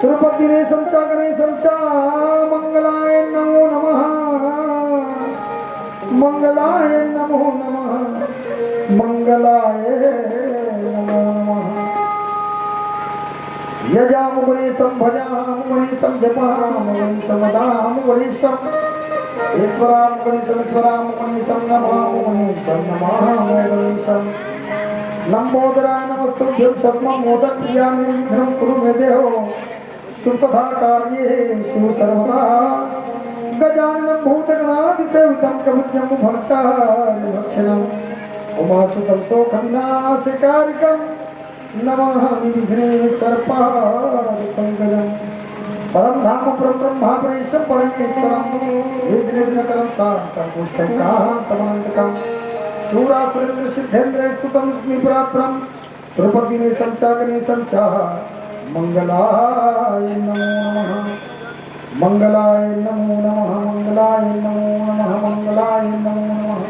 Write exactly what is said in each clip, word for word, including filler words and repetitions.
तिरुपति गणेशं च गणेशं च मंगलाय नमो नमः। मंगलाय नमो नमः। मंगलाय नमो नमः। यजाम गणेशं भजाम गणेशं जपाम गणेशं वदाम गणेशं ईश्वराम गणेशं ईश्वराम गणेशं नमाम गणेशं नमाम गणेशं। लंबोदराय नमस्तुभ्यं सर्वं मोदक प्रिया निर्विघ्नं कुरु मे देव। सुतथा कार्येषु सर्वदा। गजाननं भूतगणादिसेवितं कपित्थजम्बूफलचारुभक्षणम्। उमासुतं शोकविनाशकारिकं नमामि विघ्नेश्वरपादपङ्कजम्। परं धाम परं ब्रह्मापरेशं परमेश्वरं। विघ्नविघ्नकरं शान्तं पुष्टं कान्तमनन्तकम्। शूरासुरेन्द्रसिद्धेन्द्रैः स्तुतं विष्णुप्रियं। तिरुपति गणेशं च गणेशं च मंगलाय नमो नमः। मंगलाय नमो नमः। मंगलाय नमो नमः। मंगलाय नमो नमः।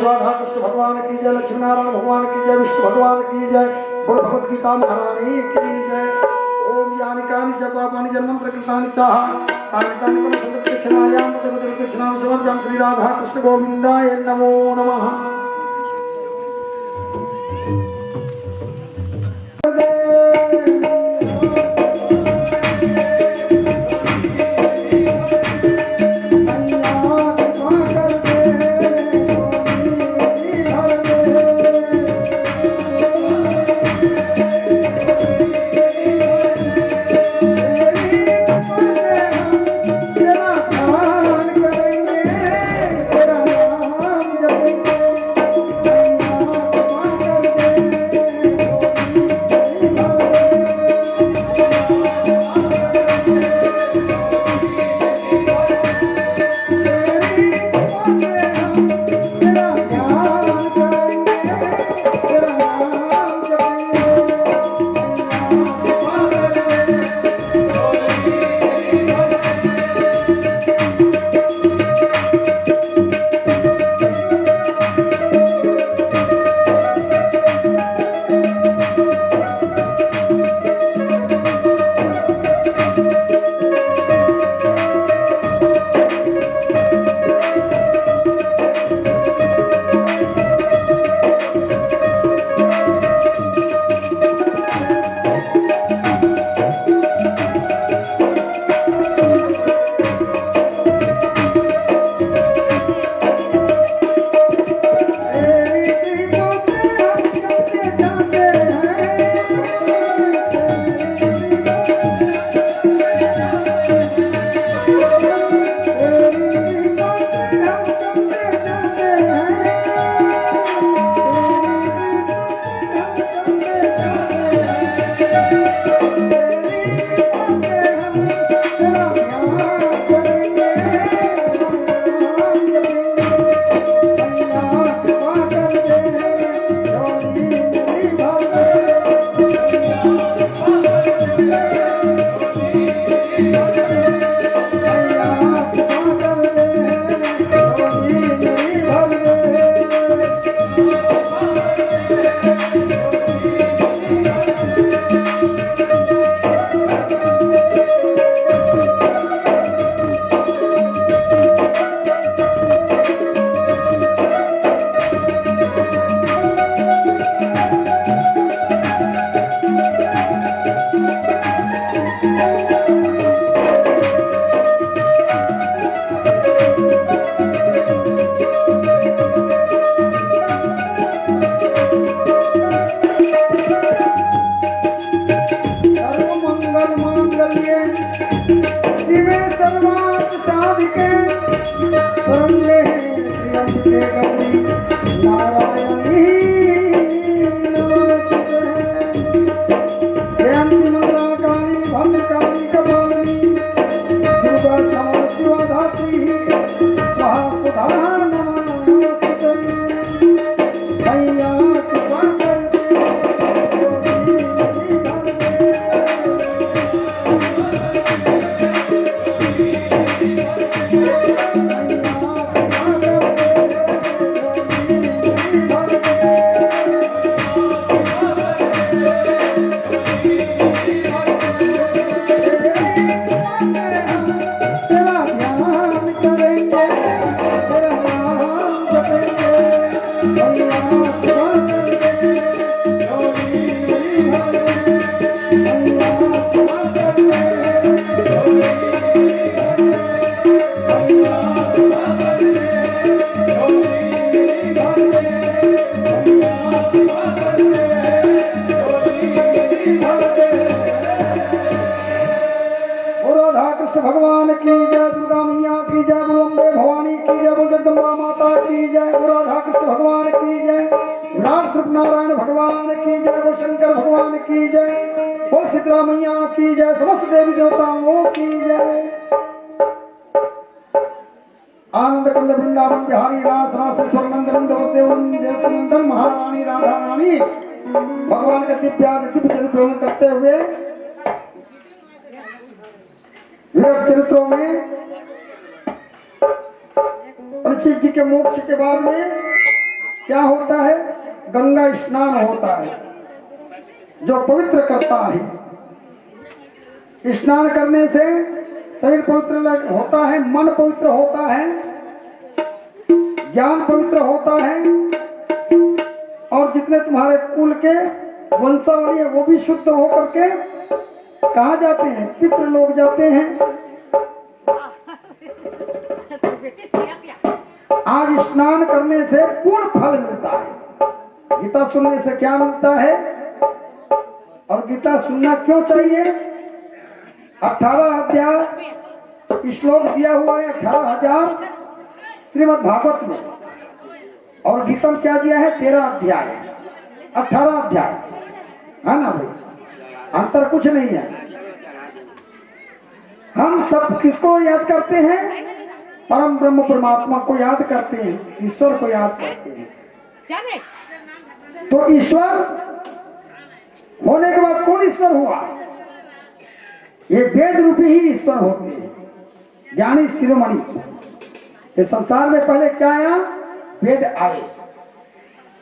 राधा कृष्ण भगवान की जय, लक्ष्मी नारायण भगवान की जय, विष्णु भगवान की जय, बोल भगवत गीता महारानी की जय। ओम यानि कानि च पापानि जन्मांतरकृतानि चाह तानि तानि पुनः संदक्षिणायां पदपदक्षिणां समर्प्यामि श्री राधा कृष्ण गोविंदाय नमो नमः। बोलो राधा कृष्ण भगवान की जय, दुर्गा मैया की जय, बोलो अम्बे भवानी की जय, बोलो जगदम्बा माता की जय, बोलो राधा कृष्ण भगवान की जय, विराट स्वरूप नारायण भगवान की जय, बोलो शंकर भगवान की जय, बोलो शीतला मैया की जय, समस्त देवी देवताओं की जय। आनंद कंद वृंदावन बिहारी रास रासेश्वर नंद नंद वसुदेव नंदन महारानी राधा रानी भगवान का दिव्य आदि दिव्य चरित्र वर्णन करते हुए विगत चरित्रों में परीक्षित जी के मोक्ष के बाद में क्या होता है? गंगा स्नान होता है, जो पवित्र करता है। स्नान करने से शरीर पवित्र लग-, होता है, मन पवित्र होता है, ज्ञान पवित्र होता है, और जितने तुम्हारे कुल के वंशावली है, वो भी शुद्ध होकर के कहाँ जाते हैं? पितृ लोक जाते हैं। आज स्नान करने से पूर्ण फल मिलता है। गीता सुनने से क्या मिलता है और गीता सुनना क्यों चाहिए? अठारह अध्याय श्लोक दिया हुआ है, अठारह हजार श्रीमद् भागवत में, और गीता में क्या दिया है? तेरह अध्याय, अठारह अध्याय, है ना भाई? अंतर कुछ नहीं है। हम सब किसको याद करते हैं? परम ब्रह्म परमात्मा को याद करते हैं, ईश्वर को याद करते हैं। तो ईश्वर होने के बाद कौन ईश्वर हुआ? ये वेद रूपी ही ईश्वर होते हैं, ज्ञानी शिरोमणि। इस संसार में पहले क्या आया? वेद आए।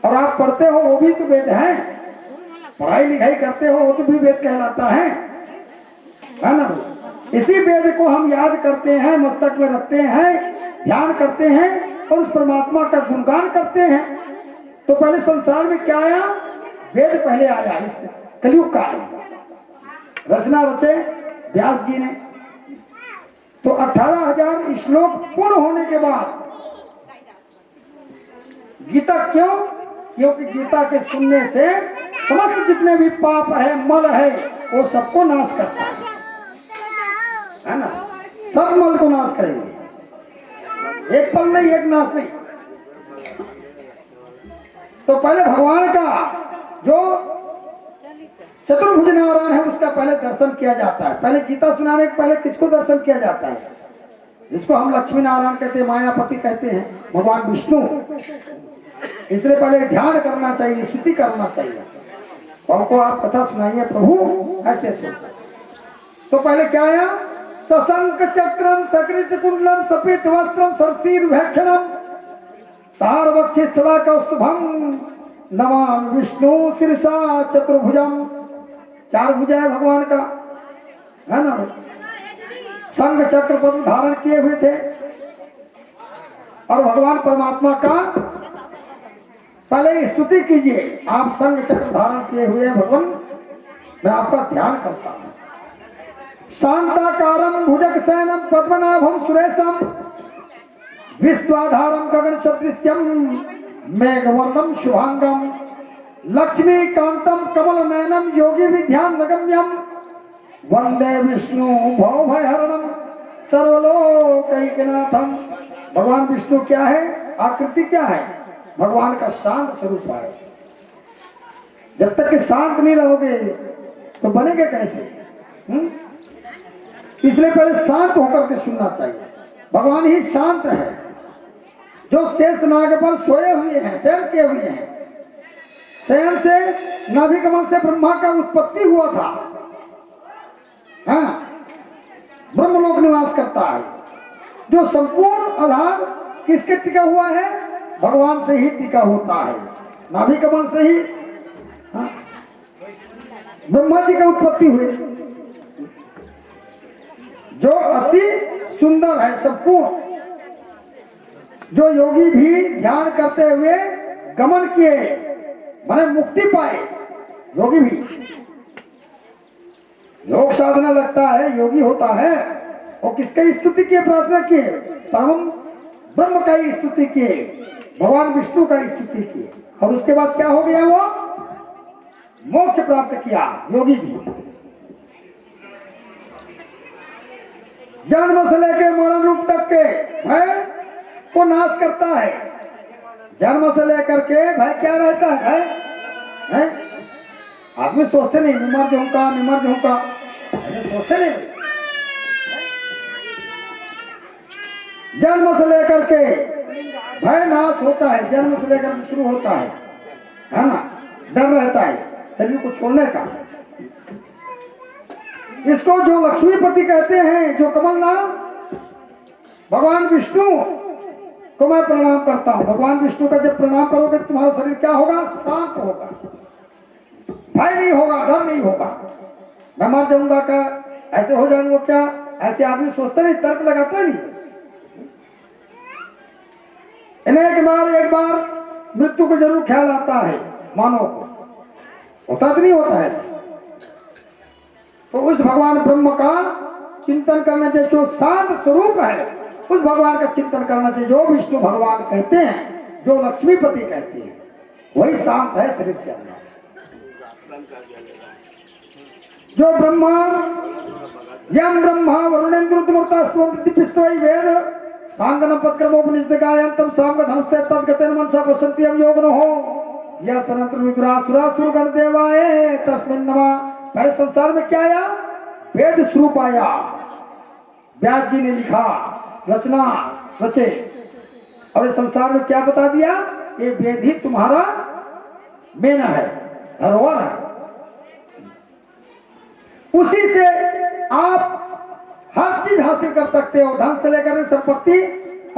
और आप पढ़ते हो, वो भी तो वेद है। पढ़ाई लिखाई करते हो, वो तो भी वेद कहलाता है, है ना? इसी वेद को हम याद करते हैं, मस्तक में रखते हैं, ध्यान करते हैं और उस परमात्मा का गुणगान करते हैं। तो पहले संसार में क्या आया? वेद पहले आया। इस कलयुग काल में रचना रचे व्यास जी ने। तो अठारह हजार श्लोक पूर्ण होने के बाद गीता, क्यों? क्योंकि गीता के सुनने से समस्त जितने भी पाप है, मल है, वो सबको नाश करता है, है ना? सब मल को नाश करेंगे, एक पल नहीं, एक नाश नहीं। तो पहले भगवान का जो चतुर्भुज नारायण है, उसका पहले दर्शन किया जाता है। पहले गीता सुनाने के पहले किसको दर्शन किया जाता है? जिसको हम लक्ष्मी नारायण कहते हैं, मायापति कहते हैं, भगवान विष्णु। इसलिए पहले ध्यान करना चाहिए, स्तुति करना चाहिए। हमको आप कथा सुनाइए प्रभु, ऐसे सुन। तो पहले क्या आया? सशंख चक्रम सकृत कुंडलम सफेद वस्त्रम सरसीर भैक्षणम सार वक्षस्थला कौस्तुभम नमामि विष्णु शीर्षा चतुर्भुजम। चार भुजा है भगवान का, है ना? शंख चक्र पद्म धारण किए हुए थे और भगवान परमात्मा का पहले स्तुति कीजिए। आप शंख चक्र धारण किए हुए हैं भगवान, मैं आपका ध्यान करता हूं। शांताकारम भुजग शयनम पद्मनाभम सुरेशम विश्वाधारम गगन सदृश्यम मेघवर्णम शुभांगम लक्ष्मीकांतम कमल नयनम योगी विध्यान गम्यम वंदे विष्णु भवभयहरणम सर्वलोकैकनाथम। भगवान विष्णु क्या है? आकृति क्या है? भगवान का शांत स्वरूप है। जब तक कि शांत नहीं रहोगे तो बनेगा कैसे? हम्म? इसलिए पहले शांत होकर के सुनना चाहिए। भगवान ही शांत है, जो शेष नाग पर सोए हुए हैं, शयन किए हुए हैं। शयन से, नाभि कमल से ब्रह्मा का उत्पत्ति हुआ था। हाँ, ब्रह्मलोक निवास करता है। जो संपूर्ण आधार किसके टिका हुआ है? भगवान से ही टिका होता है, नाभि कमल से ही। हाँ, ब्रह्मा जी का उत्पत्ति हुई। जो अति सुंदर है, संपूर्ण, जो योगी भी ध्यान करते हुए गमन किए, माने मुक्ति पाए, योगी भी योग साधना लगता है, योगी होता है। और किसकी स्तुति की, प्रार्थना की? परम ब्रह्म का ही स्तुति की, भगवान विष्णु का स्तुति की। और उसके बाद क्या हो गया? वो मोक्ष प्राप्त किया योगी भी। जन्म से लेकर मरण रूप तक के भय को नाश करता है। जन्म से लेकर के भय क्या रहता है? भय है। आदमी सोचते नहीं, "मैं मर जाऊंगा, मैं मर जाऊंगा।" ऐसे सोचते नहीं। जन्म से लेकर के भय नाश होता है, जन्म से लेकर के शुरू होता है, है ना? डर रहता है शरीर को छोड़ने का। इसको जो लक्ष्मीपति कहते हैं, जो कमल नाम भगवान विष्णु को मैं प्रणाम करता हूँ। भगवान विष्णु का जब प्रणाम करोगे तो तुम्हारा शरीर क्या होगा? शांत होगा, भय नहीं होगा, डर नहीं होगा। मैं मर जाऊंगा क्या, ऐसे हो जाऊंगा क्या, ऐसे आदमी सोचता नहीं, तर्क लगाता नहीं। इन्हें एक बार एक बार मृत्यु को जरूर ख्याल आता है मानव को, होता तो नहीं होता है ऐसा। तो उस भगवान ब्रह्म का चिंतन करना चाहिए, जो शांत स्वरूप है, उस भगवान का चिंतन करना चाहिए, जो विष्णु भगवान कहते हैं, जो लक्ष्मीपति कहते हैं, वही शांत है शरीर के अंदर। जो ब्रह्मा, यम ब्रह्मा वरुणेन्द्र स्तुवंति दिव्यस्तवै वेद सांगनम पदक्रमोपनिषद गायंतम सामगधनुस्ते तद्गतेन मनसा पश्यन्ति यम योगिनो। यह सनंत विदुरा सुरासुर गण देवाए तस्मिन नमः। पहले संसार में क्या आया? वेद स्वरूप आया। व्यास जी ने लिखा, रचना रचे। और इस संसार में क्या बता दिया? ये वेद ही तुम्हारा मेन है, धरोहर है। उसी से आप हर चीज हासिल कर सकते हो, धन से लेकर संपत्ति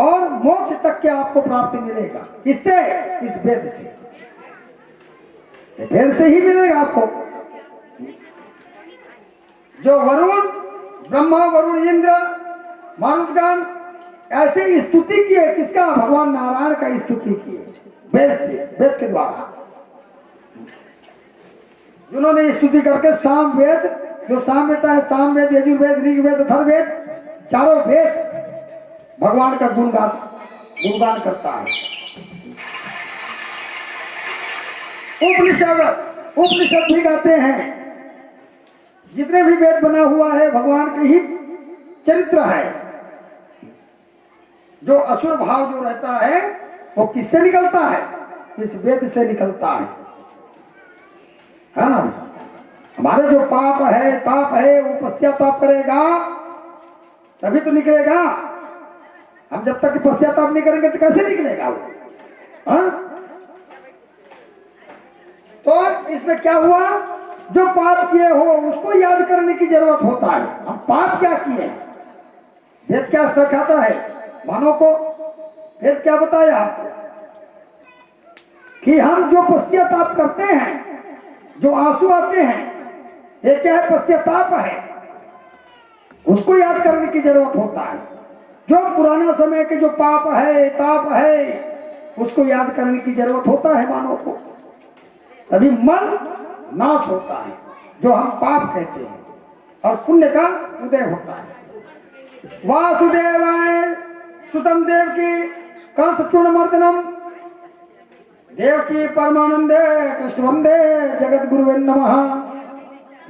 और मोक्ष तक के आपको प्राप्ति मिलेगा। किससे? इस वेद से। ये वेद से ही मिलेगा आपको। जो वरुण, ब्रह्मा, वरुण, इंद्र, मारुतगण ऐसे स्तुति किए, किसका? भगवान नारायण का स्तुति किए वेद से, वेद के द्वारा। जिन्होंने स्तुति करके साम वेद, जो साम वेद है, साम वेद, यजुर्वेद, ऋग्वेद, अथर्ववेद, चारों वेद भगवान का गुणगान, गुणगान करता है। उपनिषद, उपनिषद भी गाते हैं। जितने भी वेद बना हुआ है, भगवान के ही चरित्र है। जो असुर भाव जो रहता है, वो किससे निकलता है? इस वेद से निकलता है, है ना? हमारे जो पाप है, ताप है, वो पश्चाताप करेगा, तभी तो निकलेगा। हम जब तक पश्चाताप नहीं करेंगे तो कैसे निकलेगा वो? हाँ? तो इसमें क्या हुआ? जो पाप किए हो, उसको याद करने की जरूरत होता है। हम पाप क्या किए हैं? वेद क्या सिखाता है मानव को? वेद क्या बताया आपको कि हम जो पश्चाताप करते हैं, जो आंसू आते हैं, ये क्या है? पश्चाताप है। उसको याद करने की जरूरत होता है। जो पुराना समय के जो पाप है, ताप है, उसको याद करने की जरूरत होता है मानव को। तभी मन नाश होता है, जो हम पाप कहते हैं, और पुण्य का उदय होता है। वासुदेवाय सुतम देवकी कंस चूर्ण मर्दनम देवकी परमानंदे कृष्ण वंदे जगत गुरुवे नमः।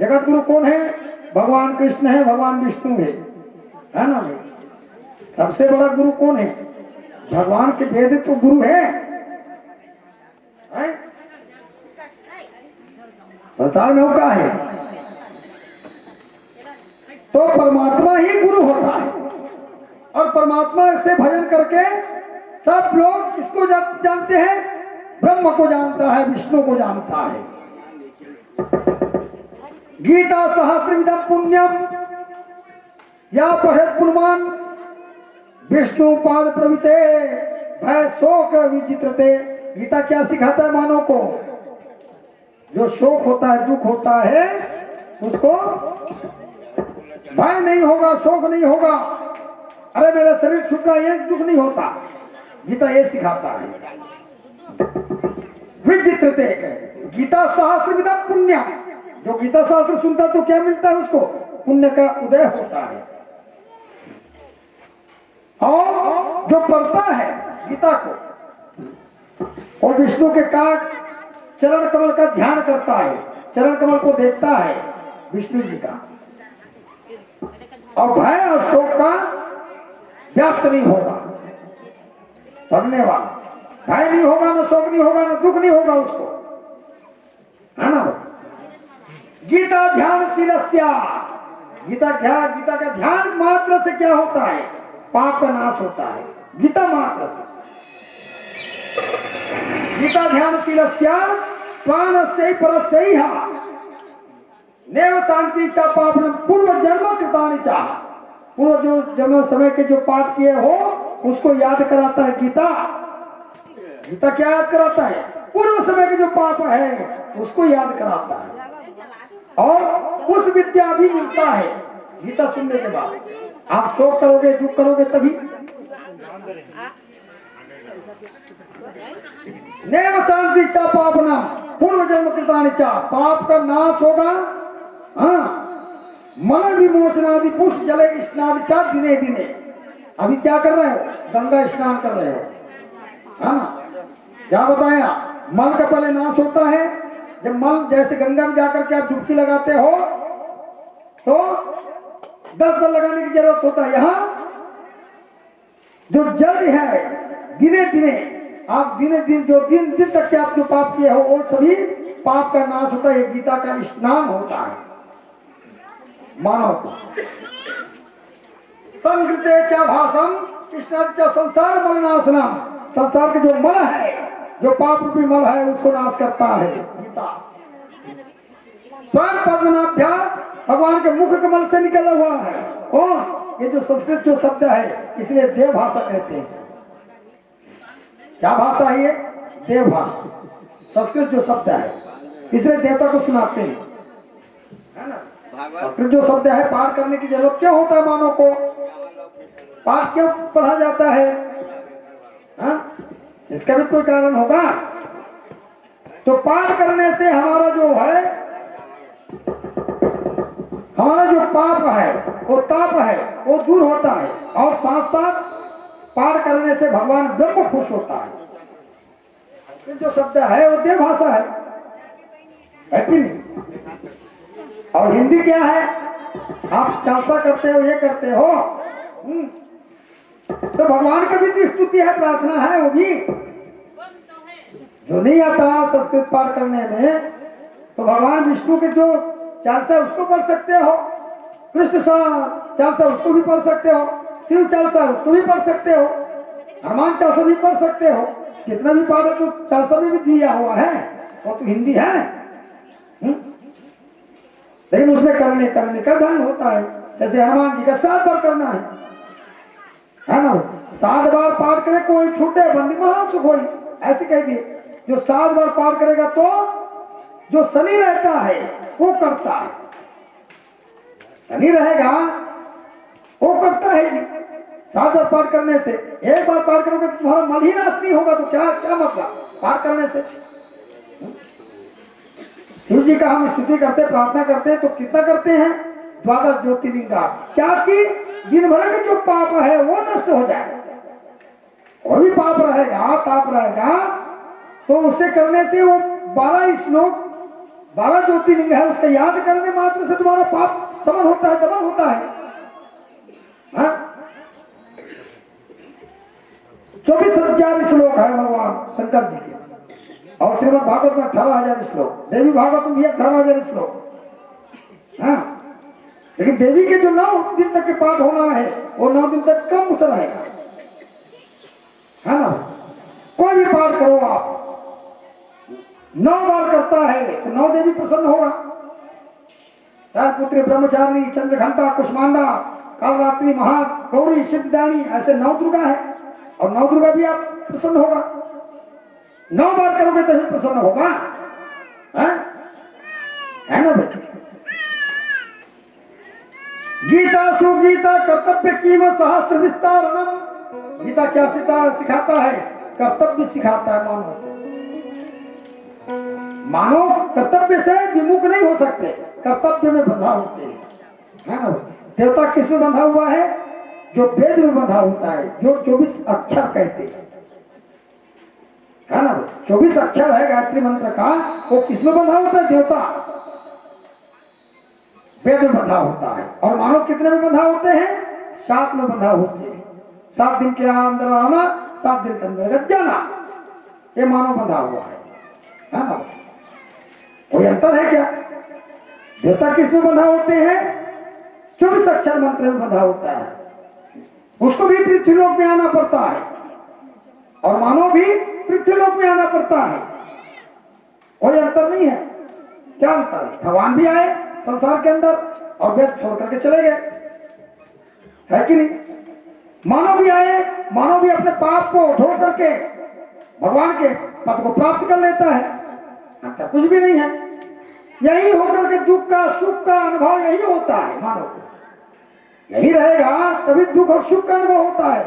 जगत गुरु कौन है? भगवान कृष्ण है, भगवान विष्णु है, है ना भाई? सबसे बड़ा गुरु कौन है? भगवान के वेद तो गुरु है, हैं? संसार में होता है। तो परमात्मा ही गुरु होता है। और परमात्मा से भजन करके सब लोग किसको जा-, जानते हैं? ब्रह्म को जानता है, विष्णु को जानता है। गीता सहस्रविधम पुण्यम, या पढ़े पुनमान विष्णु पाद प्रवृते भय शोक विजित्रते। गीता क्या सिखाता है मानव को? जो शोक होता है, दुख होता है, उसको भय नहीं होगा, शोक नहीं होगा। अरे, मेरा शरीर छूट गया, ये दुख नहीं होता। गीता ये सिखाता है। विजित्रते, गीता सहस्रविधम पुण्यम। जो गीता शास्त्र सुनता है तो क्या मिलता है उसको? पुण्य का उदय होता है। और जो पढ़ता है गीता को, वो विष्णु के का चरण कमल का ध्यान करता है, चरण कमल को देखता है विष्णु जी का, और भय और शोक का व्याप्त नहीं होगा। पढ़ने वाला भय नहीं होगा, ना शोक नहीं होगा, ना दुख नहीं होगा उसको, है ना? गीता ध्यान शीलस्या, गीता ध्यान, गीता का ध्यान मात्र से क्या होता है? पाप का नाश होता है। गीता मात्र से। गीता ध्यान शीलस्या प्राणस्य परस्य नैव शांति च पापनम पूर्व जन्म कृतानि च। पूर्व जो जन्म समय के जो पाप किए हो, उसको याद कराता है गीता। गीता क्या याद कराता है? पूर्व समय के जो पाप है, उसको याद कराता है। और उस विद्या भी मिलता है गीता सुनने के बाद। आप शोक करोगे, दुख करोगे तभी। नैव शांति च पापनम पूर्व जन्म कृतानि च। पाप का नाश होगा। हाँ, मल विमोचनादि पुष्ट जले स्नान च दिने दिने। अभी क्या कर रहे हो? गंगा स्नान कर रहे हो, है ना? क्या बताया? मल का पहले नाश होता है। जब मल, जैसे गंगा में जाकर के आप डुबकी लगाते हो तो दस बार लगाने की जरूरत होता है। यहाँ जो जल है, दिने दिने आप, दिने दिन, जो दिन दिन तक के आप जो पाप किए हो, वो सभी पाप का नाश होता है। ये गीता का स्नान होता है मानव को। संस्कृते च भाषम स्नान च संसार मलनाशनम। संसार के जो मल है, जो पाप रूपी मल है, उसको नाश करता है गीता। स्वयं पद्मनाभ्या, भगवान के मुख कमल से निकला हुआ है। कौन? ये जो संस्कृत जो शब्द है, इसलिए देव भाषा कहते हैं इसे। क्या भाषा है ये? देव भाषा। संस्कृत जो शब्द है, इसलिए देवता को सुनाते हैं, है ना? संस्कृत जो शब्द है, पाठ करने की जरूरत क्या होता है मानव को? पाठ क्यों पढ़ा जाता है? हाँ, इसका भी कोई कारण होगा। तो पाठ करने से हमारा जो है, हमारा जो पाप है, वो ताप है, वो दूर होता है, और साथ साथ पाठ करने से भगवान ब्रह्म खुश होता है। संस्कृत जो शब्द है, वो देव भाषा है, है कि नहीं? और हिंदी क्या है? आप चालसा करते हो, ये करते हो, हम्म, तो भगवान का भी तो स्तुति है, प्रार्थना है, वो भी। जो नहीं आता संस्कृत पाठ करने में, तो भगवान विष्णु के जो चालसा है, उसको पढ़ सकते हो, कृष्ण सा चालसा, उसको भी पढ़ सकते हो, शिव चालसा, उसको भी पढ़ सकते हो, हनुमान चालसा भी पढ़ सकते हो। जितना भी पाठ है, तो चालसा में भी दिया हुआ है, वो तो हिंदी है। हम्म? लेकिन उसमें करने करने का ढंग होता है। जैसे हनुमान जी का सात बार करना है, है ना? सात बार पाठ करे कोई छूटे बंदी महासुख होई, ऐसे कह दिए। जो सात बार पाठ करेगा तो जो शनि रहता है, वो करता है। शनि रहेगा, वो करता है जी। सात बार पाठ करने से, एक बार पाठ करोगे तो तुम्हारा मल ही नाश नहीं होगा, तो क्या, क्या मतलब पाठ करने से? शिव जी का हम स्तुति करते, प्रार्थना करते हैं, तो कितना करते हैं? द्वादश ज्योतिर्लिंगा। क्या कि दिन भर के जो पाप है, वो नष्ट हो जाए। कोई भी पाप रहेगा, ताप रहेगा, तो उससे करने से वो बारह श्लोक, बारह ज्योतिर्लिंग है, उसका याद करने मात्र से तुम्हारा पाप समन होता है, दमन होता है। हाँ? चौबीस हजार श्लोक है भगवान शंकर जी के, और श्रीमद् भागवत में अठारह हजार श्लोक, देवी भागवत में भी अठारह हजार श्लोक। हाँ, लेकिन देवी के जो नौ दिन तक के पाठ होना है, वो नौ दिन तक कम उतर रहेगा, है ना? कोई भी पाठ करो आप, नौ बार करता है तो नौ देवी प्रसन्न होगा। शैलपुत्री, ब्रह्मचारिणी, चंद्रघंटा, कुष्मांडा, कालरात्रि, महागौरी, सिद्धदानी, ऐसे नौ दुर्गा है। और नौ दुर्गा भी आप प्रसन्न होगा, नौ बार करोगे तभी प्रसन्न होगा। है, है ना भाई? गीता सुगीता कर्तव्य कीमत सहस्त्र विस्तारणम। गीता क्या सिखा-, सिखाता है? कर्तव्य सिखाता है मानव को। मानव कर्तव्य से विमुख नहीं हो सकते, कर्तव्य में बंधा होते हैं, है ना? देवता किस में बंधा हुआ है? जो वेद में बंधा होता है, जो चौबीस अक्षर कहते हैं, है ना? चौबीस अक्षर है गायत्री मंत्र का, वो किस में बंधा होता है? देवता वेद में बंधा होता है। और मानव कितने में बंधा होते हैं? सात में बंधा होते हैं। सात दिन के अंदर आना, सात दिन के अंतर्गत जाना, ये मानव बंधा हुआ है, है ना? कोई अंतर है क्या? देवता किस में बंधा होते हैं? चौबीस अक्षर मंत्र में बंधा होता है। उसको भी पृथ्वी लोक में आना पड़ता है और मानव भी पृथ्वी लोक में आना पड़ता है। कोई अंतर नहीं है। क्या अंतर है? भगवान भी आए संसार के अंदर और वेद छोड़ करके चले गए, है कि नहीं? मानव भी आए, मानव भी अपने पाप को धो करके भगवान के पद को प्राप्त कर लेता है। अंतर कुछ भी नहीं है। यही होकर के दुख का, सुख का अनुभव यही होता है मानव को। यही रहेगा तभी दुख और सुख का अनुभव होता है।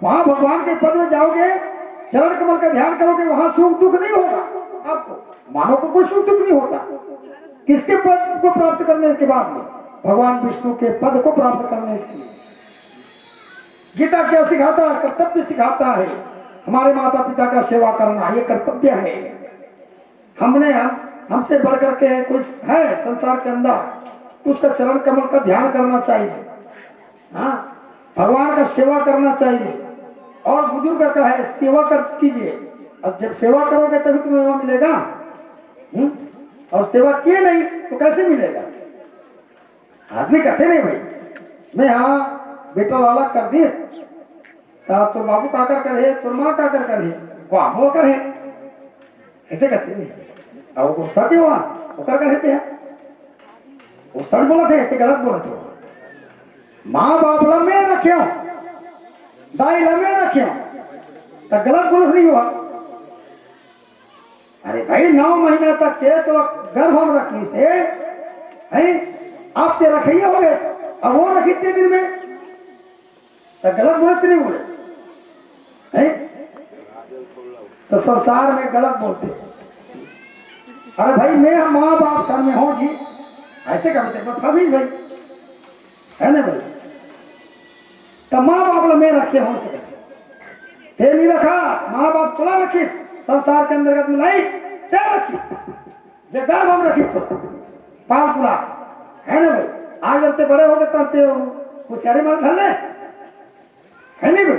वहां भगवान के पद में जाओगे, चरण कमल का ध्यान करोगे, वहां सुख दुख नहीं होगा आपको, मानव को कोई सुख दुख नहीं होता। किसके पद को प्राप्त करने के बाद में? भगवान विष्णु के पद को प्राप्त करने के लिए। गीता क्या सिखाता है? कर्तव्य सिखाता है। हमारे माता पिता का सेवा करना ये कर्तव्य है। हमने हम हमसे बढ़ करके कोई है संसार के अंदर, उसका चरण कमल का ध्यान करना चाहिए। हाँ, भगवान का सेवा करना चाहिए। और बुजुर्ग का है, सेवा कर कीजिए। और जब सेवा करोगे तभी तुम्हें वहां मिलेगा। हम्म? और सेवा किए नहीं तो कैसे मिलेगा? आदमी कहते नहीं भाई, मैं हाँ बेटा लाला कर दिस, तब तो बाबू काकर करे, तोर माँ काकर करे, वाह मोर करे, ऐसे कहते नहीं। अब वो सच है वहाँ, ओकर कहते हैं, वो सच बोला थे, ऐसे गलत बोला थे। माँ बाप ला मैं रखे, दाई ला मैं रखे, तो गलत बोलत नहीं हुआ। अरे भाई, नौ महीना तक के तो गर्भ में रखी से, हैं? आप ते रखिए हो गए, अब वो रखी इतने दिन में, तो गलत बोले कि नहीं बोले? हैं? तो संसार में गलत बोलते। अरे भाई, मैं माँ बाप सर में हो जी, ऐसे का बच्चे फंसी भाई, है ना भाई? तो माँ बाप ला मैं रखे हो सके, ते नहीं रखा, माँ बाप तुला रखिस, संसार के अंतर्गत में लाई, ते रखिस, जे गर्भ में रखिस तो पाल तुला, है ना भाई? आज जब ते बड़े हो गए तब ते होशियारी मान धर ले, है नहीं भाई?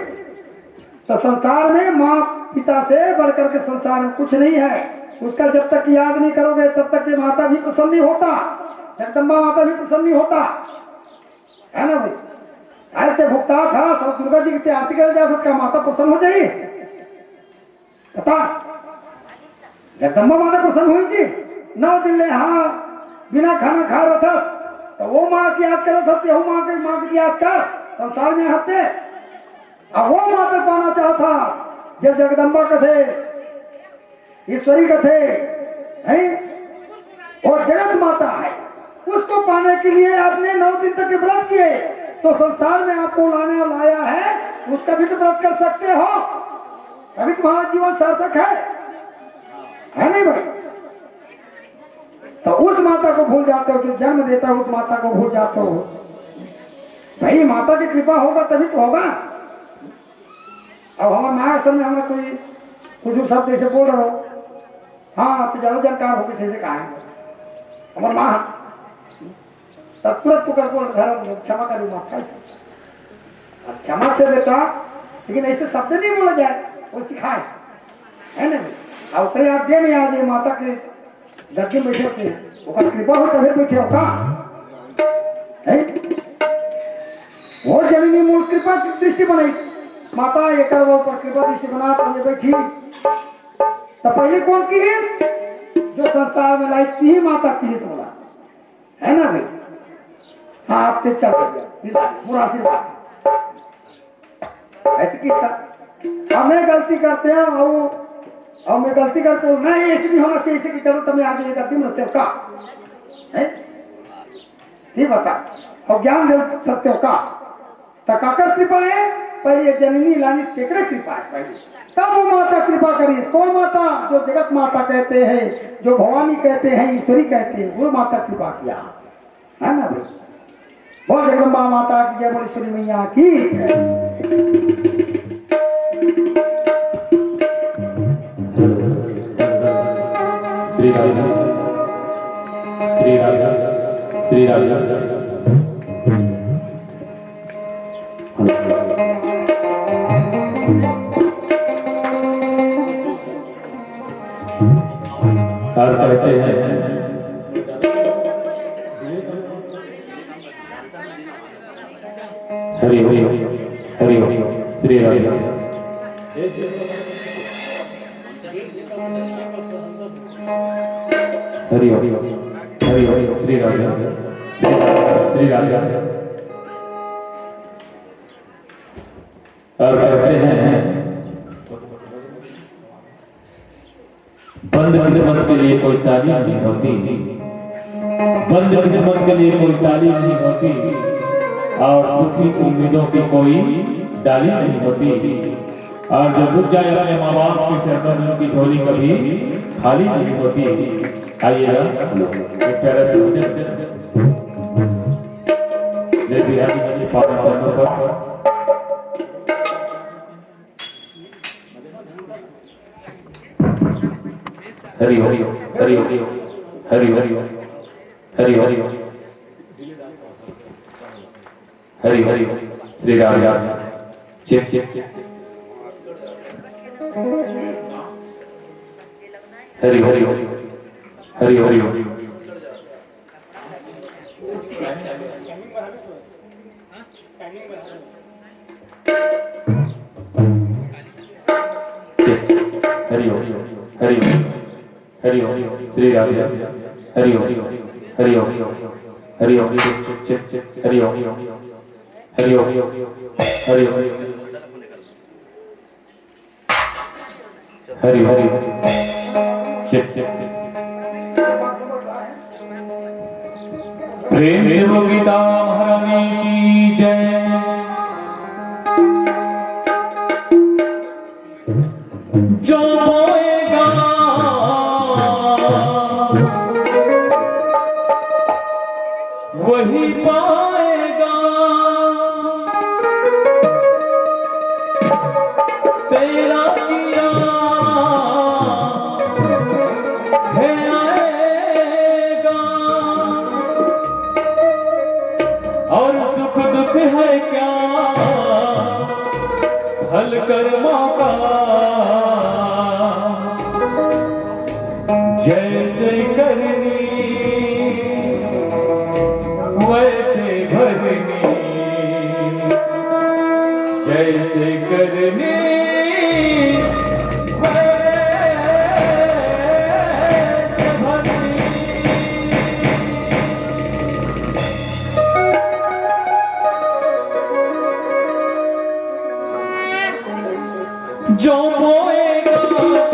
तो संसार में माँ पिता से बढ़कर के संसार में कुछ नहीं है। उसका जब तक याद नहीं करोगे तब तक ये माता भी प्रसन्न नहीं होता, जगदम्बा माता भी प्रसन्न नहीं होता, है ना भाई? घर से भुगता था, सब दुर्गा जी की आरती करे जा सकता, माता प्रसन्न हो जाइए। पता, जगदम्बा माता प्रसन्न हुई थी, नौ दिन ले हाँ बिना खाना खा रहा था, तो वो माँ की याद कर रहा था, वो माँ की, माँ की याद कर, संसार में हंसते। अब वो माता पाना चाहता, जब जगदम्बा कथे, ईश्वरी कथे, हैं? वो जगत माता है, उसको पाने के लिए आपने नौ दिन तक के व्रत किए, तो संसार में आपको लाने लाया है, उसका भी तो व्रत कर सकते हो, तभी तुम्हारा जीवन सार्थक है, है नहीं भाई? तो उस माता को भूल जाते हो जो जन्म देता है, उस माता को भूल जाते हो भाई। माता की कृपा होगा तभी तो होगा। अब हमारे माँ के सामने हमें कोई कुछ शब्द ऐसे बोल रहे हो, हाँ, तो ज्यादा जानकार हो किसी से कहा है हमारे माँ, तब तुरंत तुकर को घर क्षमा करूँ माँ, ऐसे। अब क्षमा से बेटा, लेकिन ऐसे शब्द नहीं बोला जाए, वो सिखाए, है ना भाई? अब उतरे आप दे नहीं आज ये माता के गद्दी में बैठे होते हैं, ओकर कृपा हो तभी बैठे हो का, है? वो जननी मूल कृपा की दृष्टि बनाई, माता एकर वो पर कृपा दृष्टि बना तो ये बैठी। तो पहले कौन की? संसार में लाई, तिही माता किहिस मोला, है ना भाई? हाँ, आप ते चल रहे हैं, पूरा आशीर्वाद। ऐसे किया। अब मैं गलती करते हैं, और, और मैं गलती करते हूँ, नहीं, ऐसे नहीं होना चाहिए, ऐसे की करो, तो मैं आगे ये गलती में रहते हो का? है? ये बता, और ज्ञान दे सकते हो का? त काकर कृपा है? पहले ये जननी लानी तेकरे कृपा है पहले। तब वो माता कृपा करी। कौन माता? जो जगत माता कहते हैं, जो भवानी कहते हैं, ईश्वरी कहते हैं, वो माता कृपा किया। है ना भाई? बोल जगदम्बा माता की जय, बोल ईश्वरी मैया की जय। श्री राधे, श्री राधे, श्री राधे। और कहते हैं, हरि हरि हरि हरि, श्री राधे। हरि हरि हरि हरि, श्री राधे, श्री राधे, श्री राधे। और कहते हैं, बंद किस्मत के लिए कोई ताली नहीं होती, बंद किस्मत के लिए कोई ताली नहीं होती, और सूखी उम्मीदों की कोई डाली नहीं होती। और जो टूट जाए अपने माँ बाप के चरणों में, उनकी झोली कभी खाली नहीं होती। आइएगा, एक प्यारा सा भजन। जय बिहारी जी के पावन चरणों पर। Hari Om, Hari Om, Hari Om, Hari Om, Hari Om, Hari Om. Shri Ram Ram. Check, check, check. Hari Hari Om, Hari Hari Om. Hari Om, Hari Om, Hari Om, Shri Radhe. Hari Om, Hari Om, Hari Om, Hari Om, Hari Om, Hari Om, Hari Om. Hari Hari. प्रेम से बोल गीता महारानी की जय। जो बोएगा वही पाएगा। तेरा किया है आएगा। और सुख दुख है क्या फल कर्मों का। जैसे करनी वैसे भरनी, जैसे करनी वैसे भरनी। जो बोएगा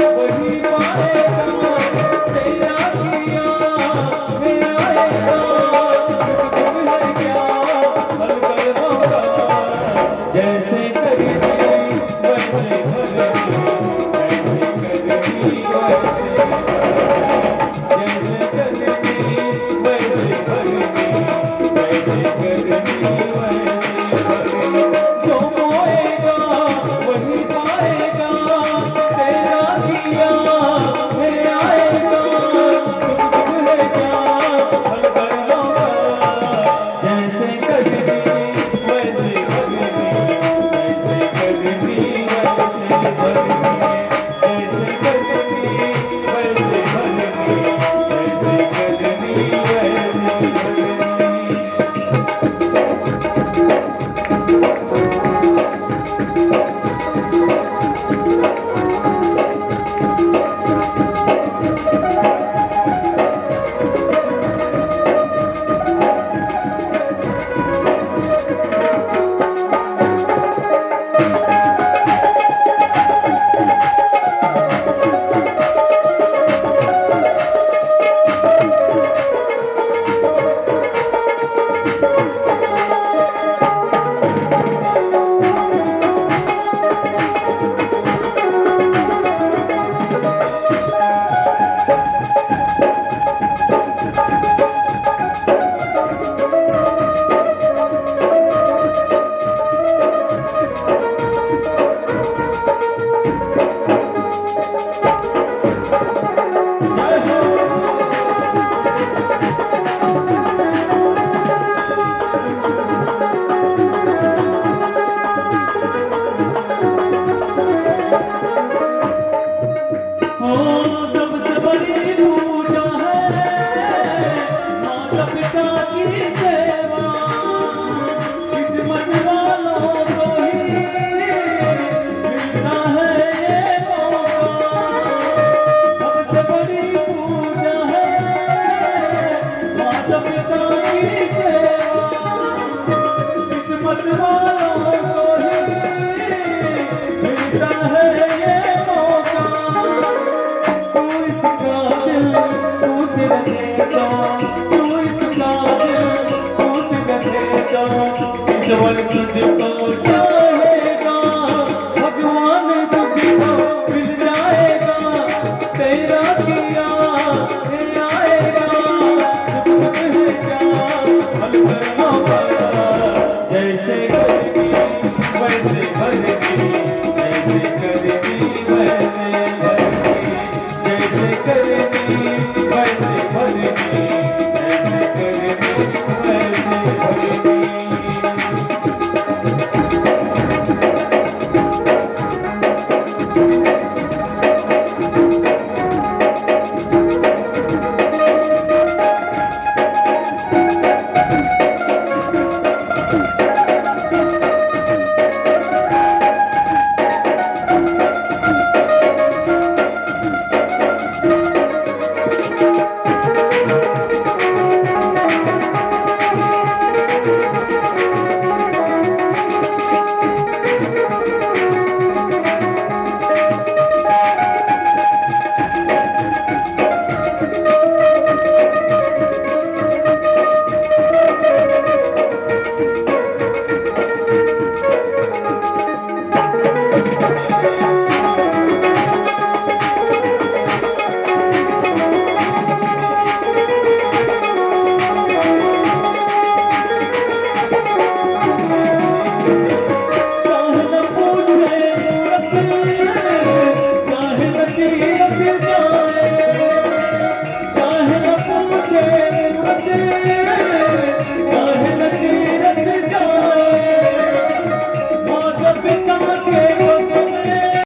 वही पाएगा, तेरा किया है आएगा। दुख है क्या फल कर्मों का, जैसे करेंगे वैसे